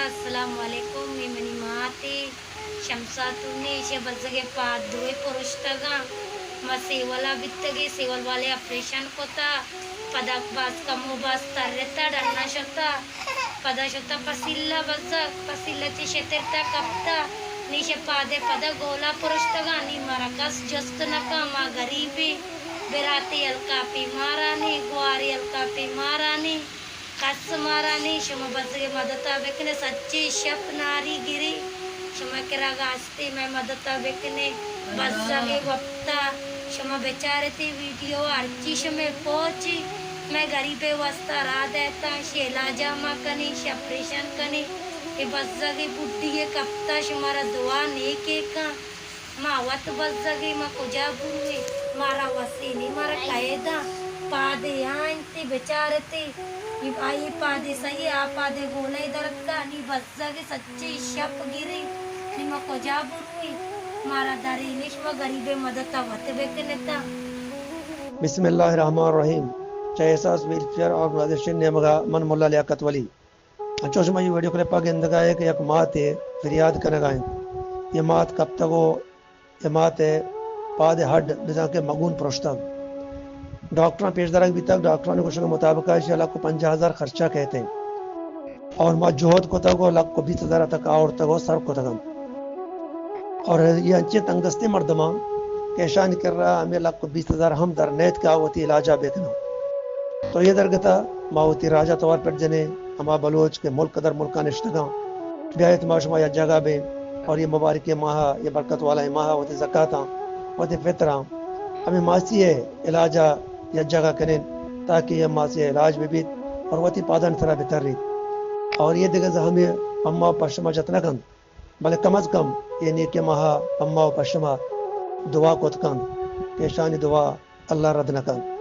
السلام علیکم، اے منی ماتے شمسا تونی، ایشی بزگے پاد دوئے پرشتگاں۔ ما سیولا بیتگے، سیول والے آپریشن کتا، پدا باز کم و باز ترتا، ڈنا شتا، پدا شتا پسیلا بزگ، پسیلا چہ شترتا کپتا، نی ایشی پادے پدا گولا پرشتگاں، نی مارا کس جست نکا، ما غریبے، براتے الکاپی مارانی، گواری الکاپی مارانی۔ کس مارا نی، شما بزگے مدتا بکنے، سچے شپ ناری گری، شما کرا گاستے مئے مدتا بکنے، بزگے وپتا، شما بچارتے ویڈیو ہرچی شمے پوچی، مئے غریبے واسطہ را دیتا، شی علاجا ما کنی، شی آپریشن کنی، اے بزگے بڈیے کپتا، شمارا دعا نیکے کن۔ ما وت بزگے، ما کجا برویں؟ مارا وسے نی، مارا کئے داں؟ پادے آ انت، بچارتے۔ آئی پادے سہی، آ پادے گولے درتکا، نی بزگے سچے شپ گریں، نی ما کجا برویں؟ مارا درے نی، شما غریبے مدتا وت بکنتا۔ بسم اللہ الرحمن الرحیم۔ چہ احساس ویلفیئر آرگنائزیشن نیمگا من ملا لیاقت ولی۔ انچو شما اے ویڈیو کلپ ء گندگا ئے کہ یک ماتے فریاد کنگا انت۔ اے مات کپتگ و اے مات ء پاد ء ہڈ بزاں کہ مگون پرشتگ۔ ڈاکٹراں پیش دارگ بیتگ، ڈاکٹرانی گوشگ ء مطابق ایشی ء لکھ و پنجاہ ہزار خرچہ کئیت انت۔ اور ما جہد کتگ و لکھ و بیست ہزار ء تک آورتگ و سر کتگ انت۔ اور اے انچیں تنگدستیں مردماں کہ ایشانی کرا ہمے لکھ و بیست ہزار ہم در نیت کہ آ وتی علاجا بکناں۔ تو اے درگتا ما وتی راجا توار پر جنیں، ہما بلوچ کہ ملک در ملکا نشتگاں، بیایت ما شما یک جاگہ بیں اور اے مبارکیں ماہا، اے برکت والائیں ماہا وتی زکاتاں، وتی فطراں، ہمے ماسی ء علاجا یک جاگہ کنیں تاکہ اے ماسی ء علاج بہ بیت اور وتی پادانی سرا بتریت۔ اور اے دگہ زہمے پہ ما و پہ شما جت نہ کنت۔ بلے کم از کم اے نیکیں ماہا پہ ما و پہ شما دعا کت کنت کہ ایشانی دعا اللہ رد نہ کنت۔